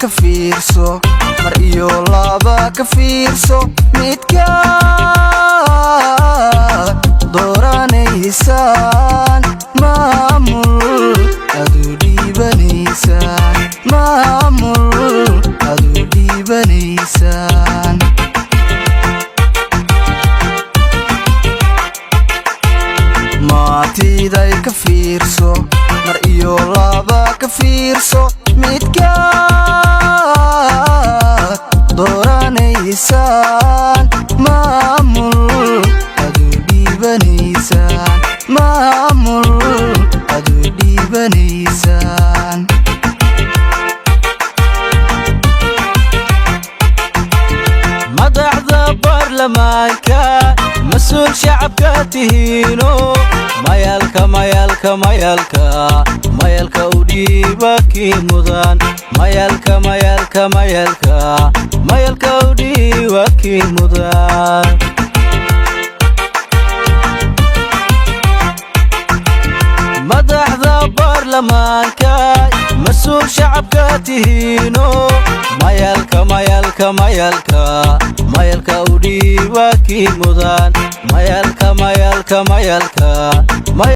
Ka fiirso, mar iyo laba ka fiirso midka dooranaysaan, maamul adu dhiibanaysaan, maamul adu dhiibanaysaan. Maatiday ka fiirso, mar iyo laba ka fiirso midka dooranaysaan, maamul adu dhiibanaysaan, maamul adu dhiibanaysaan. Madaxda baarlamaanka, mas-uul shacabka tihiino, mayalka, mayalka, mayalka, mayalka u dhiiba kii mudan, mayalka, mayalka, mayalka, mayalka u dhiiba kii mudan. Madaxda baarlamaanka, mas-uul shacabka tihiino, mayalka, mayalka, mayalka, mayalka u dhiiba kii mudan, mayalka, mayalka, mayalka.